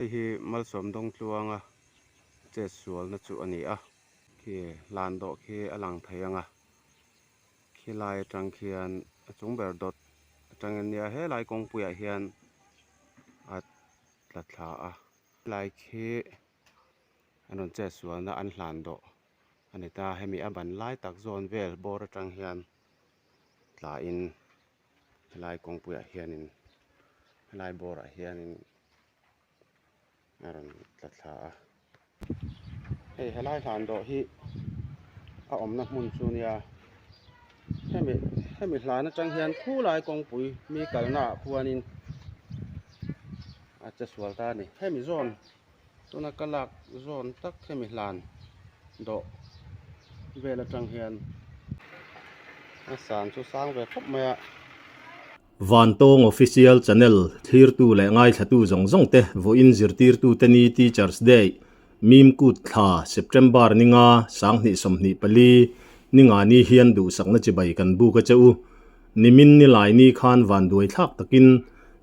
Hei hi Malsawm Dawngtluanga chetsualna chu a ni a, khi hlan dawh khi a lang thei ang a, khi lai atang khian a chung ber dawt atangin nia helai kawngpuiah hian a tla thla a, helai khi an rawn chetsualna an hlan dawh a ni ta, hemi a ban lai tak zawn vel bawr atang hian tla in helai kawngpuiah hianin helai bawrah hianin a rawn tla thla a hei helai hlan dawh hi a awmna hmun chu nia hemi hemi hlan atang hian khulai kawngpui mi kalna ah khuanin a che sual ta a ni hemi zawn tuna ka lak zawn tak hemi hlan dawh vel atang hian a san chu sang ve khawp mai a. Vantawng Official Channel thlirtu leh ngaithlatu zawng zawng te vawiin zirtirtute ni Teachers Day, Mim Kut thla, September ni nga, 2024, ni nga ni hian duhsakna chibai kan buk a che u. Nimin ni lai ni khan vanduai thlak takin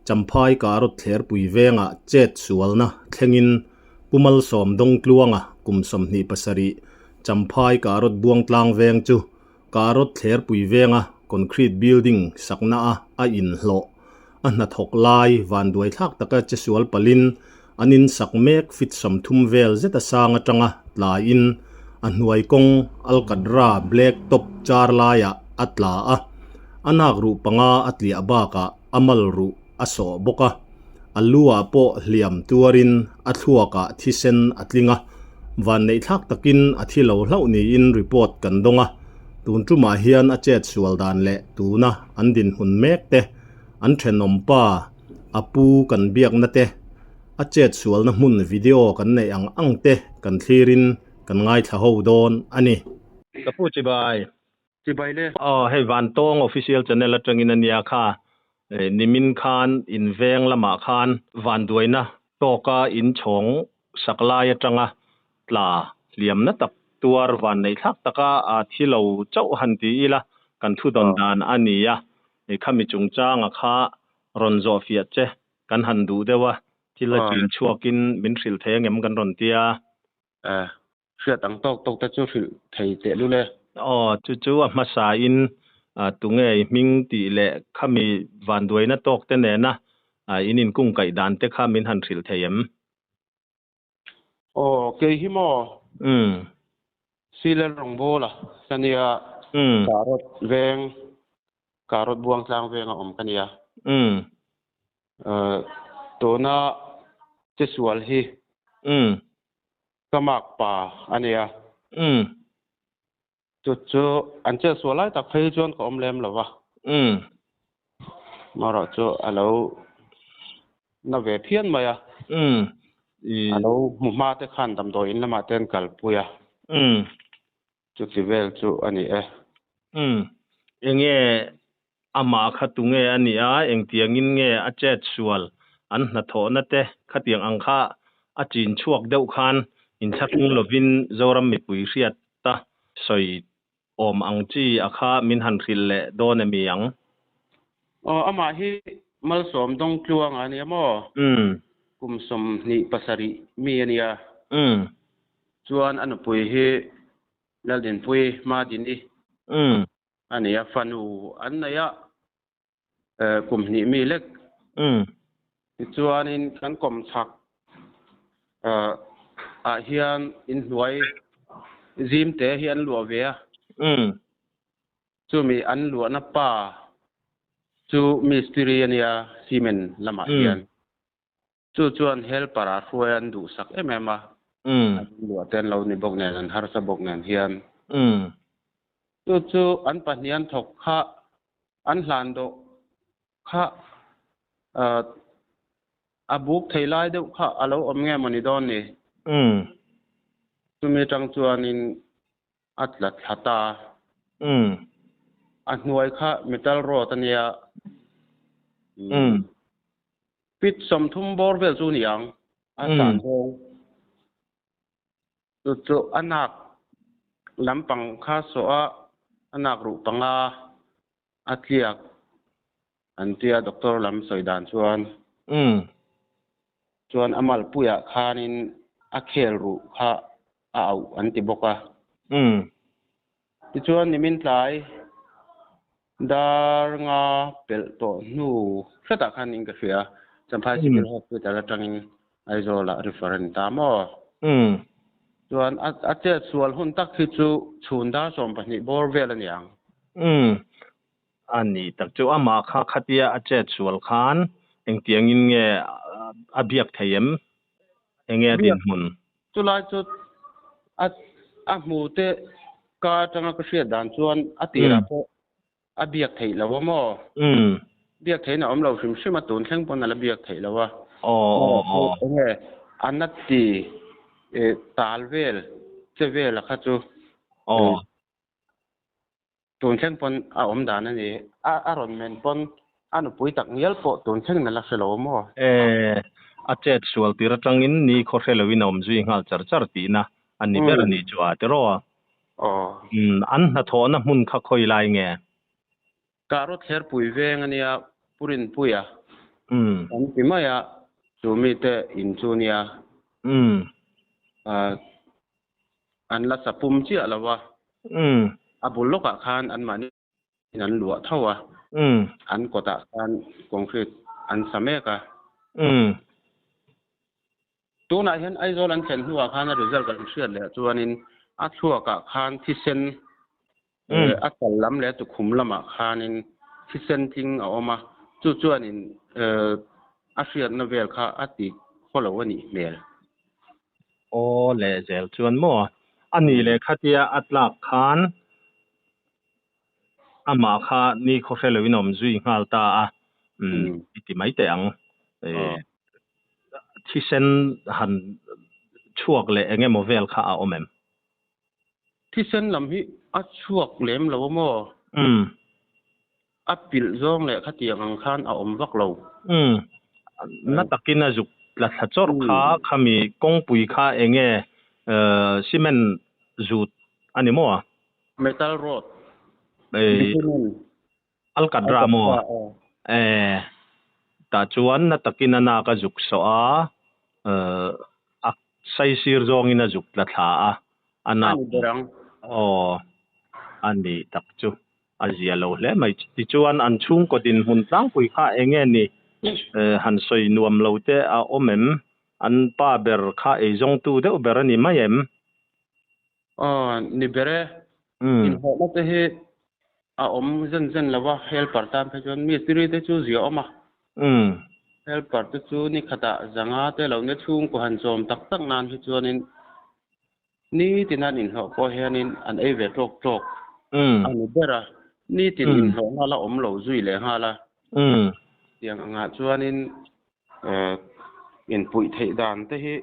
Champhai Karot Thlerpui vengah chet sualna thlengin Pu Malsawm Dawngtluanga kum 27 Champhai Karot Buangtlang veng chu Karot Thlerpui venga concrete building sakna a a inhlawh. A hnathawk lai vanduai thlak taka che sual palhin an in sak mek fit 30 vel zeta sang atanga tlaiin a hnuai kawng Alkatra black top char laiah a tla a, a nak ruh panga a tliah bakah a mal ruh a sawh bawk a, a lu ah pawh hliam tuarin a thluakah thisen a tling a, vanneih thlak takin a thi lo hlauh niin report kan dawng a, tun tumah hian a chet sual dan leh tuna an dinhmun mek te, an thenawm pa a pu kan biakna te, a chet sualna hmun video kan neih ang ang te kan thlirin kan ngaithla ho dawn a ni. Ka pu chibai. Chibai le. Aw hei Vantawng official channel atangin a nia kha nimin khan in veng lamah khan vanduaina tawka in chhawng sak lai atanga tla hliamna tak tuar vanneih thlak taka a thi lo chauh han ti ila kan thu dawn dan a ni a, khami chungchanga kha rawn zawh fiah che kan han duh deuh a, thil a chin chhuakin min hrilh thei angem kan rawn tia. Hriat ang tawk tawk te chu hrilh thei teh lul e. Aw, chu chu a hmasa in tunge i hming tih leh khami vanduaina tawk te nena in inkung kaih dan te kha min han hrilh thei em? Aw, kei hi maw? Umm. Siler rawngbawla ka nia. Umm. Karot veng, Karot Buangtlang venga awm ka nia. Umm. Tuna chesual hi. Umm. Ka mak pa a nia. Umm. Chu chu an chet sual lai tak phei chuan ka awm lem lo va. Umm. Marawh chu a lo na ve phian mai a. Umm. A lo hmu hma te khan damdawi in lamah te an kalpui a. Umm. Chuti vel chu a ni e. Umm. Enge amah kha tunge a nih a, engtiangin nge a chet sual an hnathawhna te khatiang ang kha a chin chhuak deuh khan inthlahrung lovin Zoram mipui hriat ta sawi awm ang chi a kha min han hrilh leh dawn em i ang? Aw, amah hi Malsawm Dawngtluang a nia maw? Umm. Kum 27 mi a nia. Umm. Chuan a nupui hi Laldinpui Madini. Umm. A nei a, fanu an nei a, kum hnih mi lek. Umm. Tichuanin kan kawmchhak ah hian inhnuai zim te hi an luah ve a. Umm. Chumi an luahna pa chu mistiri a nia cement lamah hian. Chu chuan helper ah hruai an duhsak em em a, an luah te an lo ni bawk nen, an harsa bawk nen hian. Chu chu an pahnih an thawk kha, an hlan dawh kha a buk thei lai deuh kha a lo awm nge mawni dawn ni? Chumi atang chuanin a tla thla ta. A hnuai kha metal rod a nia. Feet 30 bawr vel chu ni ang a san zawng. Chu chu a nak lampang kha sawh a, a nak ruh panga a tliak an tia doctor lam sawi dan chuan. Chuan a malpuiah khanin a khel ruh kha a auh an ti bawk a. Tichuan nimin tlai dar nga pelh tawh hnu hretah khan in ka hria, Champhai Civil Hospital atangin Aizawlah refer a ni ta maw? Chuan a chet sual hun tak hi chu chhun dar 12 bawr vel a ni ang. A ni tak chu amah kha khatia a chet sual khan engtiangin nge a biak thei em? Enge a dinhmun? Chulai chu a a hmu te ka atanga ka hriat dan chuan a tirah pawh a biak theih lo a maw? Biak theihna a awm lo hrim hrim a, tun thleng pawn a la biak theih lo a. Enge a na ti tal vel che vel a kha chu. Tun thleng pawn a awm dan a ni. A a rawn men pawn a nupui tak ngial pawh tun thleng na la hre lo maw? E, a chet sual tir atangin ni khaw hre loin a awm zui nghal char char tihna a ni ber a nih chu a tiraw a? Aw. Umm, an hnathawhna hmun kha khawi lai nge? Kahrawt Thlerpui veng a nia, Pu Rinpuia kan ti mai a, chu mite in chu nia. An la sa pum chiah lo a, a bul lawkah khan anmahni in an luah tho a, an kawtah khan concrete an sa mek a. Tunah hian Aizawl an thlen hnuah khan a result kan hriat leh chuanin a thluakah khan thisen a kal lam leh tukhum lamah khanin thisen tling a awm a, chu chuanin a hriatna vel kha a ti khaw lo a nih hmel. Aw leh zel chuan maw? A nih leh khatia a tlak khan amah kha ni khaw hre loin a awm zui nghal ta a, i ti mai teh ang. Thisen han chhuak leh eng emaw vel kha a awm em? Thisen lam hi a chhuak lem lo a maw? A pilh zawng leh khatiang ang khan a awm vak lo. Na takin a zuk tla thla chawrh kha khami kawngpui kha eng nge cement zut a ni maw? Metal road. Bitumen. Alkatra maw? Eh, tah chuan na takin a nak a zuk sawh a, a saisir zawngin a zuk tla thla a, a nak. A ni ber ang. Aw, a ni tak chu a zia lo hle mai. Tichuan an chhungkaw dinhmun tlangpui kha eng nge ni? Han sawi nuam lo te a awm em? An pa ber kha eizawngtu deuh ber a ni mai em? Aw, ni ber e. Inhlawhna te hi a awm zen zen lo a, helper tan phei chuan mistiri te chu zia awm a. Helper te chu ni khatah zanga te lo nia chhungkaw han chawm tak tak nan hi chuanin nitin an inhlawh pawh hianin an ei ve tawk tawk a ni ber a. Nitin inhlawhna la awm lo zui leh nghal a. Tiang angah chuanin inpuih theih dan te hi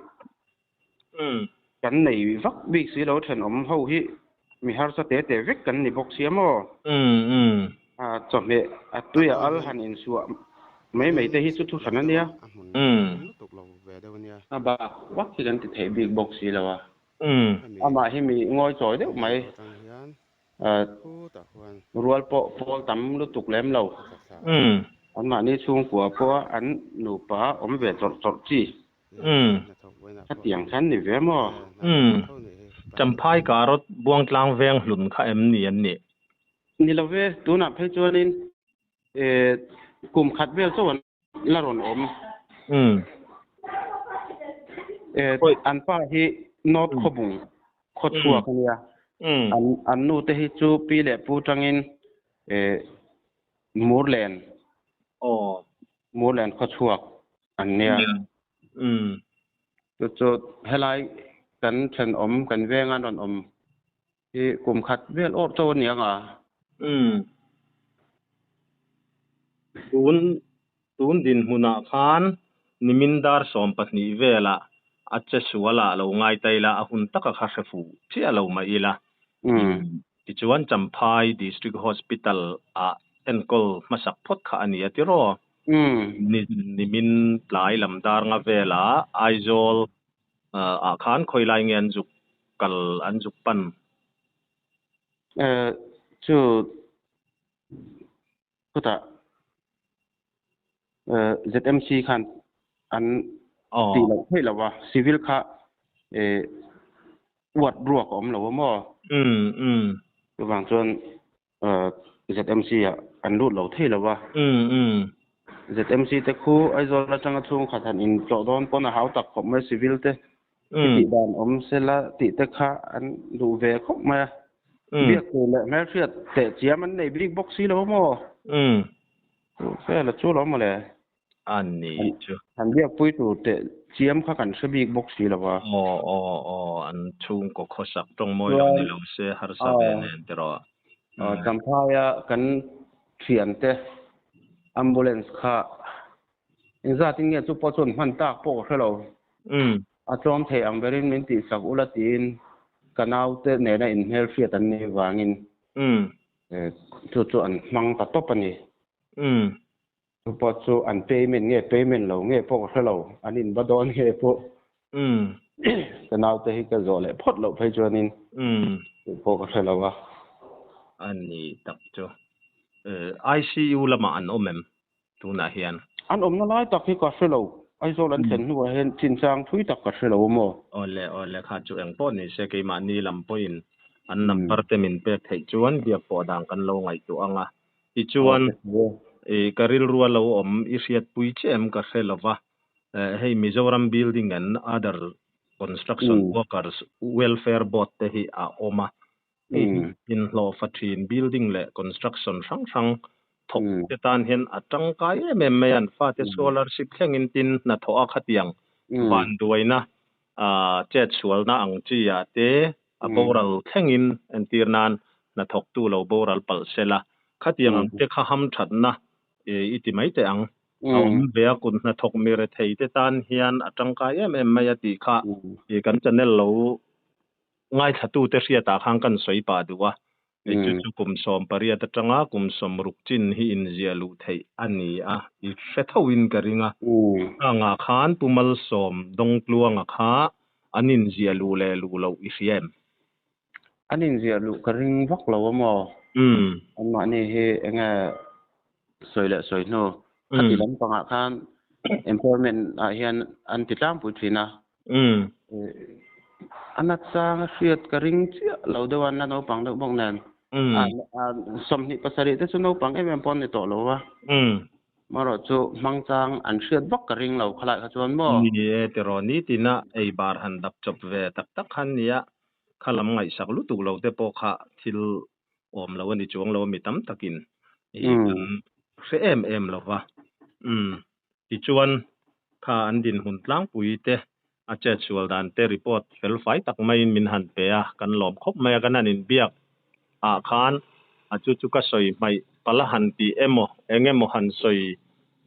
Kan nei vak bik si lo thenawm ho hi mi harsa te te vek kan ni bawk sia maw? A chawhmeh a tui a al han insuah mai mai te hi chu thu hran a nia. A bak vak hi kan ti theih bik bawk si lo a. Amah hi mi ngawi chawi deuh mai. Rual pawh pawl tam lutuk lem lo. Anmahni chhungkua pawha an nupa awm ve chawrh chawrh chi. Khatiang khan ni ve maw? Umm. Champhai Karot Buangtlang veng hlun kha em ni an nih? Ni lo ve, tunah phei chuanin kum khat vel chauh an la rawn awm. Umm. An pa hi North Khawbung khawchhuak a nia. An nu te hi chu pi leh pu tangin Murlen. Aw. Murlen khawchhuak an nia. Umm. Chu chu helai kan thenawm kan veng an rawn awm hi kum khat vel awrh chauh a ni ang a. Umm. Tun tun dinhmunah khan nimin dar 12 velah a che sualah lo ngai ta ila a hun taka kha hre fuh chiah lo mah ila. Umm. Tichuan Champhai District Hospital ah enkawl hmasak phawt kha a ni a tiraw? Nimin tlai lam dar nga velah Aizawl ah khan khawi lai nge an zuk kal an zuk pan? Chu khutah ZMC khan an Tih loh theih loh a, civil kha uat ruak a awm lo a maw? Chuvang chuan ZMC ah an lut lo thei lo a. ZMC te khu Aizawl atanga chhungkhat han intlawh dawn pawn a hau tak khawp mai civil te i tih dan awm sela tih te kha an duh ve khawp mai a. Biak tur leh hmelhriat teh chiam an nei bik bawk si lo a maw? Chu vel a chu lo maw le? A ni chu. Han biakpui tur teh chiam kha kan hre bik bawk si lo a. Aw aw aw an chhungkaw khawsak tawng mawi lo ni lo se harsa ve nen tiraw. Aw Champhaia kan thiante ambulance kha engzatin nge chu pawh chuan hman tak pawh ka hre lo. A tlawm thei ang berin min tihsak ula tiin ka naute nena inhmelhriat an nih vangin chu chu an hmang ta tawp a ni. Chu pawh chu an payment nge payment lo nge pawh ka hre lo, an inba dawn nge pawh ka naute hi ka zawh leh phawt loh phei chuanin chu pawh ka hre lo a. A ni tak chu. ICU lamah an awm em tunah hian? An awmna lai tak hi ka hre lo, Aizawl an thlen hnuah hian chinchang thui tak ka hre lo a maw? Awle awle kha chu eng pawh ni se keimahni lam pawhin an number te min pek theih chuan biak pawh dan kan lo ngaihtuah ang a. Tichuan, ka rilrua lo awm i hriatpui che em ka hre lo va, hei Mizoram Building and Other Construction Workers Welfare Board te hi a awm a, hei hi inhlawhfa thin building leh construction hrang hrang thawk te tan hian a tangkai em em mai a, an fate scholarship thlengin tin hnathawh a khatiang vanduaina chetsualna ang chi ah te a boral thlengin entir nan hnathawktu lo boral palh se la, khatiang ang te kha hamthatna i ti mai teh ang. A awm ve a, kut hnathawk mi rethei te tan hian a tangkai em em mai a tih kha kan channel lo ngaithlatute hriatah khan kan sawi pah duh a. Chu chu kum 18 atanga kum 60 chin hi inziah luh theih a ni a, i hre thoin ka ring a. Khangah khan Pu Malsawm Dawngtluanga kha an inziah luh leh luh loh i hria em? An inziah luh ka ring vak lo a maw? Anmahni hi eng nge sawi leh sawi hnu khati lampangah khan employment ah hian an ti tlangpui thin a. A nachang a hriat ka ring chiah lo deuh a, an la naupang deuh bawk nen. 27 te chu naupang em em pawh an ni tawh lo a. Marawh chu hmangchang an hriat vak ka ring lo khalai kha chuan maw? Ni e tiraw, nitina ei bar han dap chawp ve tak tak khan nia, kha lam ngaihsak lutuk lo te pawh kha thil awm lo a ni chuang lo a mi tam takin i kan hre em em lo va. Umm tichuan kha an dinhmun tlangpui te a chetsual dan te report fel fai tak maiin min han pe a, kan lawm khawp mai a, kan han inbiak ah khan a chu chu ka sawi hmaih pala han tih emaw eng emaw han sawi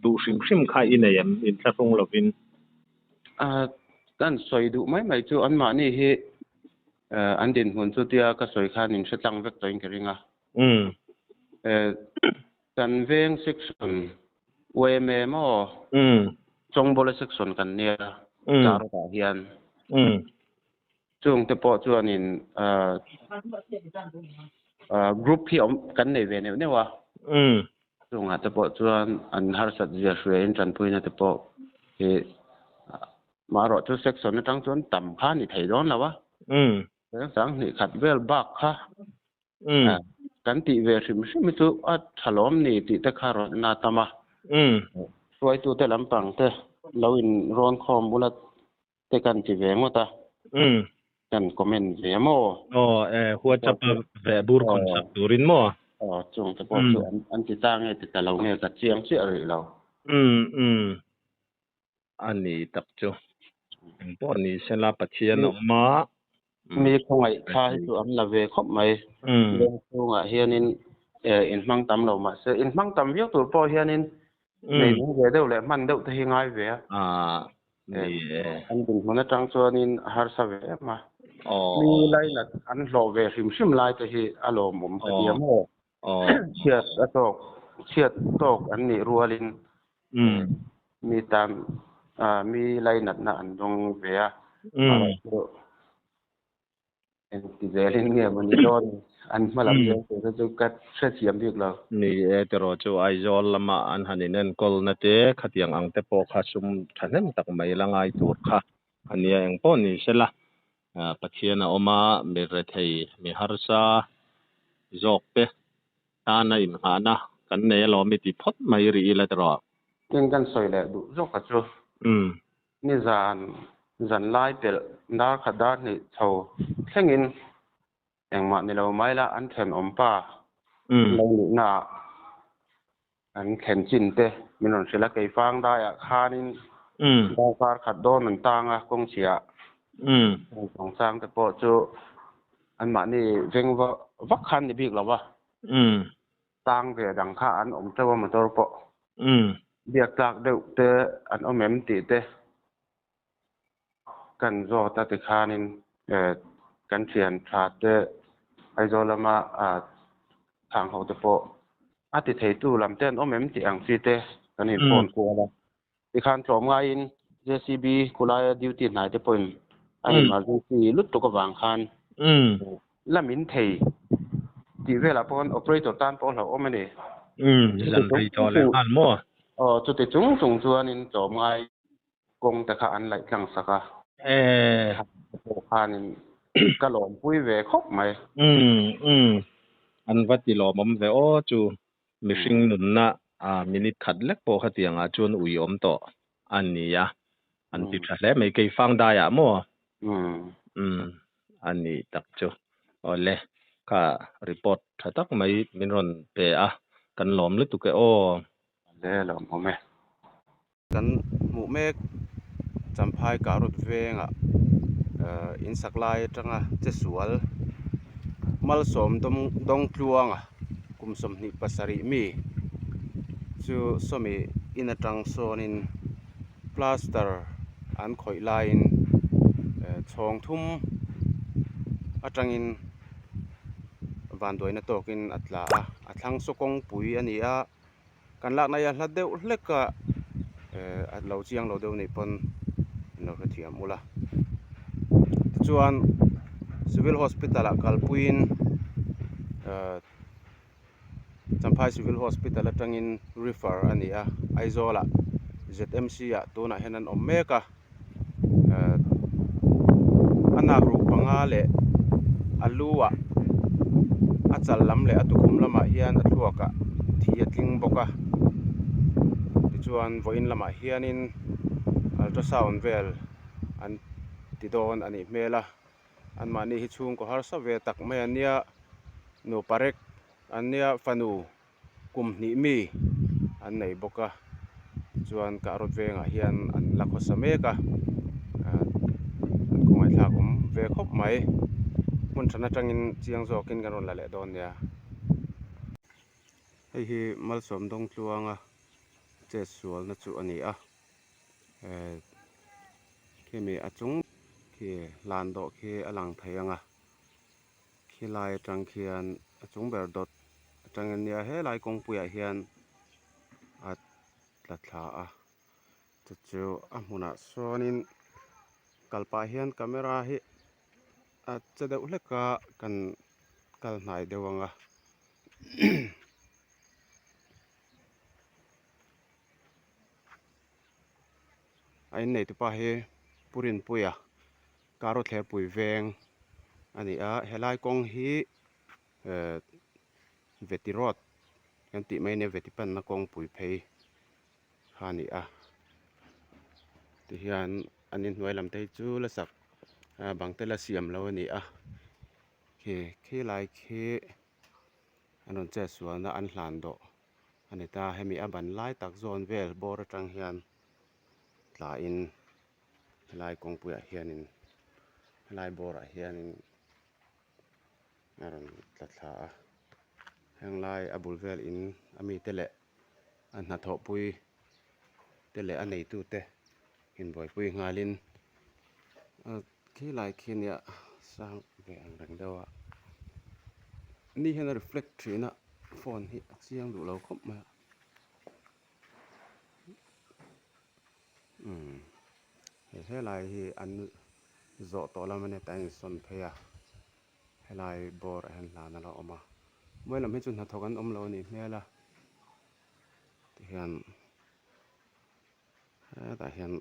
duh hrim hrim kha i nei em inthlahrung lovin? Kan sawi duh mai mai chu anmahni hi An dinhmun chu tia ka sawi khan in hre tlang vek tawhin ka ring a. Kan veng section YMA maw? Chawngbawla section kan nia Charawtah hian. Chungte pawh chuanin group hi awm kan nei ve neuh neuh a. Chungah te pawh chuan an harsat zia hruaiin tanpuina te pawh hi Marawh chu section atang chuan tam kha ni thei dawn lo a. Cheng 2000 vel bak kha kan tih ve hrim hrim hi chu a tha lawm ni tih te kha rawn na tam a. Hruaitute lampang te lo in rawn khawm bula te kan ti ve ngawt a. Kan comment ve maw? Aw e, WhatsApp a ve bur khawn sak turin maw? Aw, chung te pawh chu an ti ta nge ti ta lo nge ka chiang chiah rih lo. A ni tak chu. Eng pawh ni sela Pathian a awm a. Mi khawngaih thla hi chu an la ve khawp mai. Leng chhungah hianin inhmang tam lo mah se, inhmang tam viau tur pawh hianin nei nung ve deuh leh hman deuh te hi ngai ve a. Ni e. An dinhmun atang chuanin a harsa ve em a. Mi lainat an hlawh ve hrim hrim lai te hi a lawmawm ka ti a maw? Chhiat a tawk, chhiat tawk an nih rualin Mi tan mi lainatna an dawng ve a, mahse engti zelin nge maw ni dawn? An hma lam zel tur te chu ka hrethiam bik lo. Ni e tiraw chu Aizawl lama an han inenkawlna te khatiang ang te pawh kha sum thahnem tak mai la ngai tur kha a nia eng pawh ni sela Pathian a awm a, mi rethei mi harsa zawk te tana inngahna kan nei alawm i ti phawt mai rih ila tiraw. Tin kan sawi leh duh zawk a chu. Nizan zan lai pelh dar khat dar hnih chho thlengin engmah ni lo mai la an thenawm pa lo nihna ah an thlen chin te min rawn hrilh a, keifang daiah khanin darkar khat dawn an tang a kawngchhia ah chungchang te pawh chu anmahni veng vak khan ni bik lo va. Tang ve dang kha an awm teuh a motor pawh. Biak tlak deuh te an awm em tih te kan zawt a tikhanin kan thian tha te Aizawl lama thang ho te pawh a ti theitu lam te an awm em tih ang chi te kan in phone kual a. Tikhan tlawm ngaiin JCB khulaia duty hnai te pawhin a emergency lutuk avang khan la min thei tih velah pawh operator tan pawh hlauhawm a ni. Zan rei tawh leh nghal maw? Aw, chuti chung chung chuanin tlawm ngai kawng te kha an laih tlang sak a. Pawh khanin ka lawmpui ve khawp mai. An va ti lawmawm ve aw chu. Mihring nunna minute khat lek pawh khatiang ah chuan ui awm tawh a ni a, an ti tha hle mai. Kei fang dai ah maw? Umm a ni tak chu. Awle, kha report tha tak mai min rawn pe a, kan lawm lutuk e aw. Awle, lawm awm e. Kan hmuh mek Champhai Karut vengah in sak lai atanga che sual Malsawm Dawngtluanga kum 27 mi chu sawmi in atang sawnin plaster an khawih laiin chhawng thum atangin vanduaina tawkin a tla a, a thlang saw kawngpui a ni a. Kan lakna hi a hla deuh hlek a, eh a lo chiang lo deuh nih pawn an lo hrethiam ula. Tichuan Civil Hospital ah kalpuiin eh Champhai Civil Hospital atangin refer a ni a, Aizawl ah ZMC ah tunah hian an awm mek a. A nak ruh panga leh a lu ah a chal lam leh a tukhum lamah hian a thluak ah thi a tling bawk a tichuan vawiin lamah hianin ultrasound vel an ti dawn a nih hmel a anmahni hi chhungkaw harsa ve tak mai an nia nupa rek an nia fanu. Kum hnih mi an nei bawk a tichuan Kahrawt vengah hian an la khawsa mek a an khawngaihthlak awm ve khawp mai hmun hran atangin chiang zawkin kan rawn la leh dawn nia. Hei hi Malsawm Dawngtluanga chet sualna chu a ni a khimi a chung khi hlan dawh khi a lang thei ang a. Khilai atang khian a chung ber dawt atangin nia helai kawngpuiah hian a tla thla a chu chu a hmunah sawnin kal pah hian camera hi a che deuh hlek a kan kal hnai deuh ang a. A innei tupa hi Pu Rinpuia. Karawthlerpui veng a ni a, helai kawng hi ehh Veti road kan tih mai ania Veti panna kawngpui phei kha a ni a, tihian an inhnuai lam te hi chu la sak bang te la siam lo a ni a, khi khilai khi an rawn chet sualna an hlan dawh a ni ta, hemi a ban lai tak zawn vel bawr atang hian tlain. Helai kawngpuiah hianin helai bawrah hianin a rawn tla thla a henglai a bul vel in a mite leh a hnathawhpui te leh a neitute inbuaipui nghalin khilai khi nia sang ve ang reng deuh a ni hian a reflect thin a phone hi a chiang duh lo khawp mai a. Umm he helai hi an zawh tawh lam ania tah a insawn phei a Helai bawr ah hian hlan a la awm a. Mawi lam hi chu hnathawk an awm lo a nih hmel a. Tihian hetah hian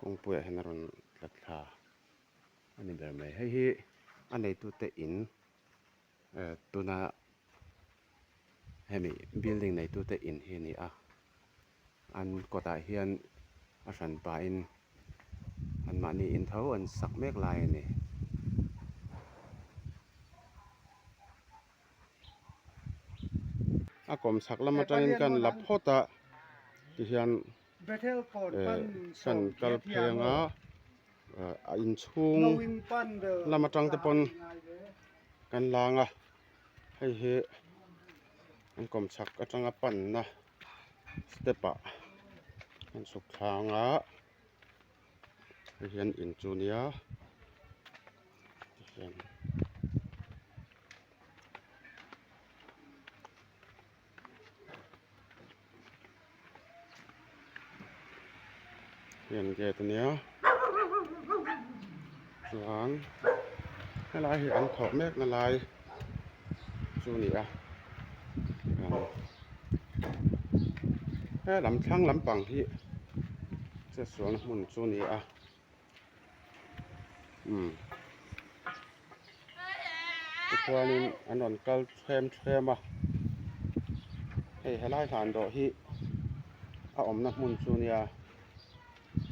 kawngpui ah hian a rawn tla thla a ni ber mai. Hei hi a neitute in eh tuna hemi building neitute in hi a ni a. An kawtah hian a hran pahin anmahni in tho an sak mek lai a ni. A kawm chhak lam atangin kan la phawt a tihian eh kan kal phei anga a inchhung lam atang te pawn kan lang a hei hi an kawm chhak atanga panna step ah an chhuk thlang a hei hian in chu nia tihian hian gate ania chuan helai hi an thawh mek na lai chu a ni a he lam thlang lampang hi chetsualna hmun chu a ni a umm tichuanin an rawn kal thlem thlem a hei helai hlan dawh hi a awmna hmun chu nia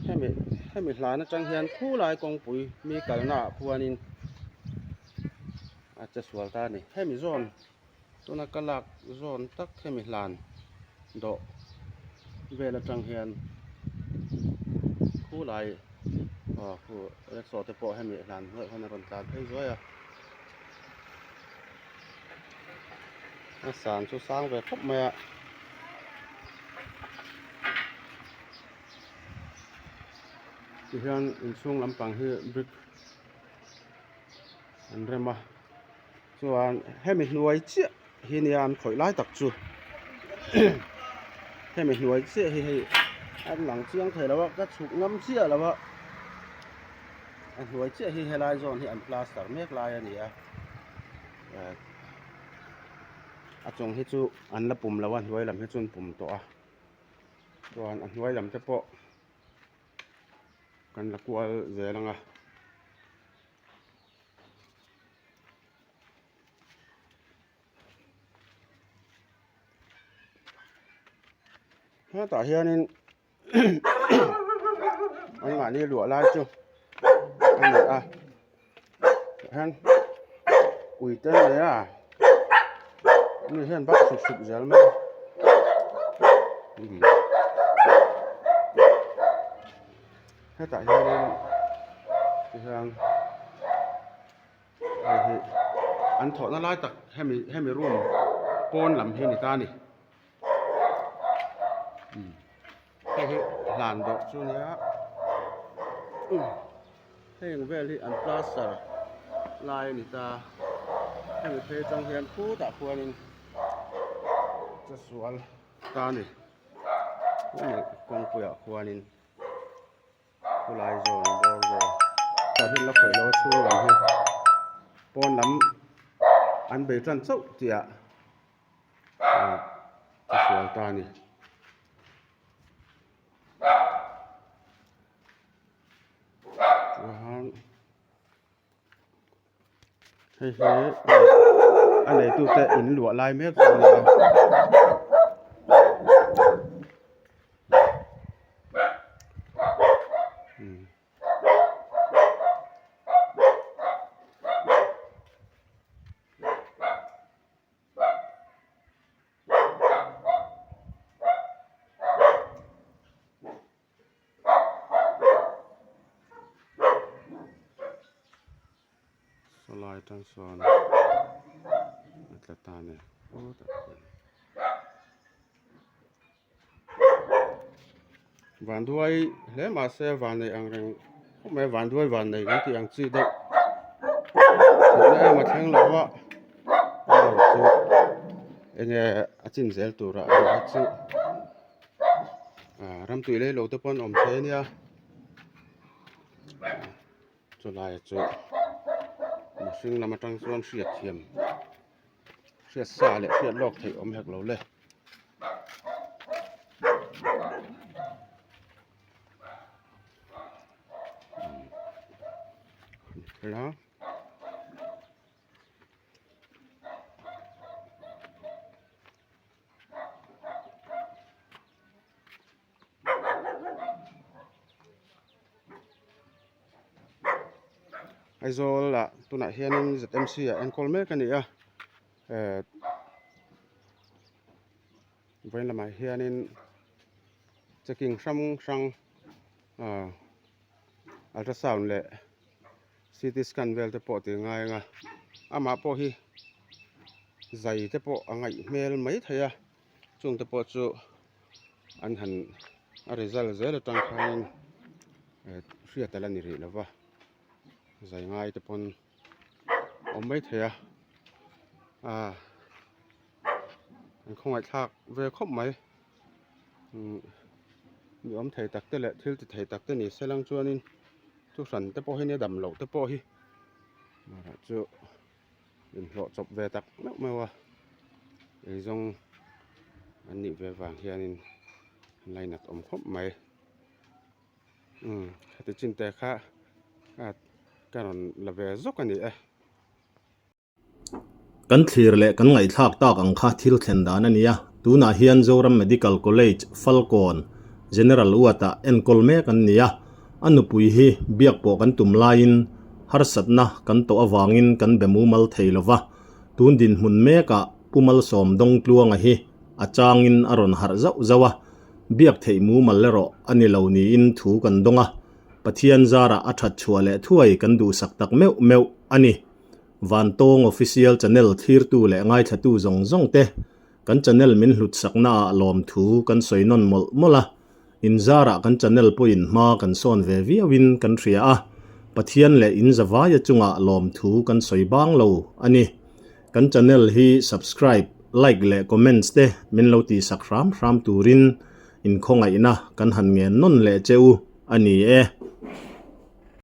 hemi hemi hlan atang hian khulai kawngpui mi kalna ah khuanin a che sual ta a ni hemi zawn tuna ka lak zawn tak hemi hlan dawh vel atang hian khulai aw khu rickshaw te pawh hemi hlan hnuaiah hian a rawn tlan phei zuai a a san chu sang ve khawp mai a. Tihian inchhung lampang hi brick an rem a chuan hemi hnuai chiah hi nia an khawih lai tak chu hemi hnuai chiah hi hei an lang chiang thei lo a ka chhuk ngam chiah lo a a hnuai chiah hi helai zawn hi an plaster mek lai a ni a a chung hi chu an la pum lo a hnuai lam hi chu an pum tawh a chuan a hnuai lam te pawh kan la kual zel ang a. Hetah hianin anmahni luah lai chu a ni a tah hian ui te an nei a mi hian bak sup sup zel mai a hetah hianin tihian hei hi an thawhna lai tak hemi hemi room pawn lam hi a ni ta a ni hei hi hlan dawh chu nia heng vel hi an plaster lai a ni ta hemi phei atang hian khutah khuanin chasual ta a ni kawngpuiah khuanin. Khulai zawn bawr vel tah hian la khawih lo a chhung lam hi pawn lam an bei tan chauh tih ah ah a sual ta a ni. Chuan hei hi a neitute in luah lai mek chu a ni a. Sawlai atang sawn a tla ta a ni vanduai hle mahse vannei ang reng khawp mai vanduai vannei kan tih ang chi deuh thihna em a thleng lo a chu enge a chin zel turah erawh chu. Ah ram tui lei lo te pawh an awm thei ania chulai chu Mihring lam atang chuan hriat thiam hriat sa leh hriat lawk theih awm hek lo le. Aizawl ah tunah hianin ZMC ah enkawl mek a ni a eh vawiin lamah hianin checking hrang hrang ah ultrasound leh ct scan vel te pawh tih a ngai ang a amah pawh hi zai te pawh a ngaih hmel mai thei a. Chung te pawh chu an han a result zel atang khanin eh hriat a la ni rih lova zai ngai te pawn awm mai thei a ah an khawngaihthlak ve khawp mai umm mi awm thei tak te leh thil ti thei tak te ni se lang chuanin thu hran te pawh hi nia dam loh te pawh hi chu. Inhlawh chawp ve tak meuh meuh a, eizawng an nih ve vang hianin an lainat awm khawp mai. Umm heti chin te kha ka rawn la ve zawk a ni e. Kan thlir leh kan ngaihthlak tak ang kha thil thlen dan a ni a, tunah hian Zoram Medical College, Falkawn, General Uata enkawl mek an ni a, a nupui hi biak pawh kan tum laiin harsatna kan tawh avangin kan be mumal thei lo va, tun dinhmun mekah Pu Malsawm Dawngtluanga hi a changin a rawn harh zauh zauh a, biak theih mumal erawh a ni lo niin thu kan dawng a, Pathian zarah a that chhuah leh thuai kan duhsak tak meuh meuh a ni. Vantawng Official Channel thlirtu leh ngaithlatu zawng zawng te Kan channel min hlut sakna ah lawmthu kan sawi nawn mawlh mawlh a, in zarah kan channel pawhin hma kan sawn ve viau in kan hria a, Pathian leh in zavaia chungah lawmthu kan sawi bang lo a ni. Kan channel hi subscribe, like leh comments te min lo tihsak hram hram turin in khawngaihna kan han ngen nawn leh che u a ni e.